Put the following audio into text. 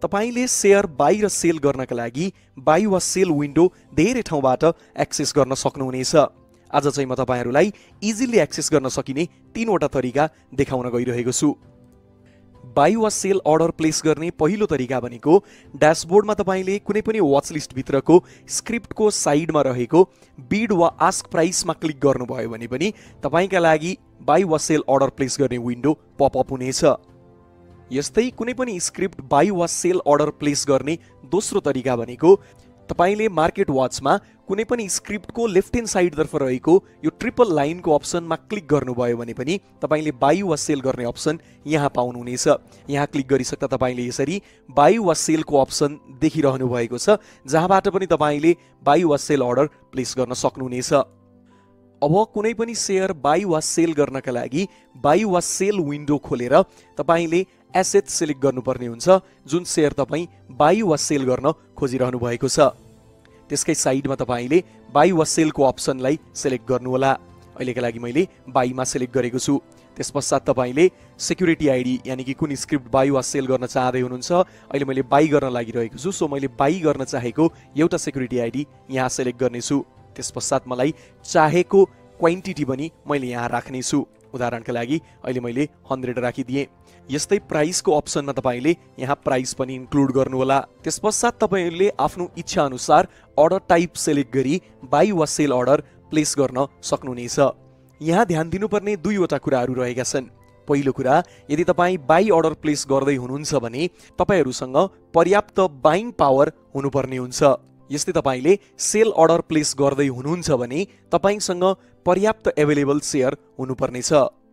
तपाईले share by र sale गर्नका लागि बाई वा सेल विन्डो धेरै ठाउँबाट एक्सेस गर्न सक्नुहुनेछ। आज चाहिँ म तपाईहरुलाई इजिली एक्सेस गर्न सकिने 3 वटा तरिका देखाउन गइरहेको छु। बाई वा सेल अर्डर प्लेस गर्ने पहिलो तरिका भनेको ड्याशबोर्डमा तपाईले कुनै पनि वाच लिस्ट भित्रको स्क्रिप्टको साइडमा रहेको बिड वा आस्क प्राइसमा क्लिक गर्नुभयो भने पनि तपाईका लागि बाई वा सेल अर्डर प्लेस गर्ने विन्डो पपअप हुनेछ। यस्तै कुनै पनि स्क्रिप्ट बाई वा सेल अर्डर प्लेस गर्ने दोस्रो तरिका भनेको तपाईले मार्केट वाचमा कुनै पनि स्क्रिप्टको लेफ्ट ह्यान्ड साइडतर्फ रहेको यो ट्रिपल लाइनको अप्सनमा क्लिक गर्नुभयो भने पनि तपाईले बाई वा सेल गर्ने अप्सन यहाँ पाउनुहुनेछ। यहाँ क्लिक गरिसक्दा तपाईले यसरी बाई वा सेलको अप्सन देखिरहनु भएको छ, जहाँबाट पनि तपाईले बाई वा सेल अर्डर प्लेस गर्न सक्नुहुनेछ। अब कुनै पनि शेयर बाई वा सेल गर्नका लागि बाई वा सेल विन्डो खोलेर तपाईले एसेट सिलेक्ट गर्नुपर्ने हुन्छ, जुन शेयर तपाई बाई वा सेल गर्न खोजिरहनु भएको छ। त्यसकै साइडमा तपाईले बाई वा सेलको अप्सनलाई सिलेक्ट गर्नुहोला। अहिलेका लागि मैले बाईमा सिलेक्ट गरेको छु। त्यसपश्चात तपाईले सेक्युरिटी आइडी यानी कि कुन स्क्रिप्ट बाई वा सेल गर्न चाहदै हुनुहुन्छ, अहिले मैले बाई गर्न लागिरहेको छु, सो मैले बाई गर्न चाहेको एउटा सेक्युरिटी आइडी यहाँ सिलेक्ट गर्नेछु। त्यसपश्चात मलाई चाहेको क्वान्टिटी पनि मैले यहाँ राख्ने छु। उदाहरणका लागि अहिले मैले 100 राखिदिएँ। यस्तै प्राइसको अप्सनमा तपाईले यहाँ प्राइस पनि इन्क्लुड गर्नुहोला। त्यसपश्चात तपाईले आफ्नो इच्छा अनुसार अर्डर टाइप सिलेक्ट गरी बाई वा सेल अर्डर प्लेस गर्न सक्नुहुनेछ। यहाँ ध्यान दिनुपर्ने 2 वटा कुराहरू रहेका छन्। पहिलो कुरा, यदि तपाई बाई अर्डर प्लेस गर्दै हुनुहुन्छ भने तपाईहरुसँग पर्याप्त बाइङ पावर हुनुपर्ने हुन्छ। यस्तै तपाईले सेल अर्डर प्लेस गर्दै हुनुहुन्छ भने तपाईसँग पर्याप्त अवेलेबल शेयर हुनुपर्नेछ।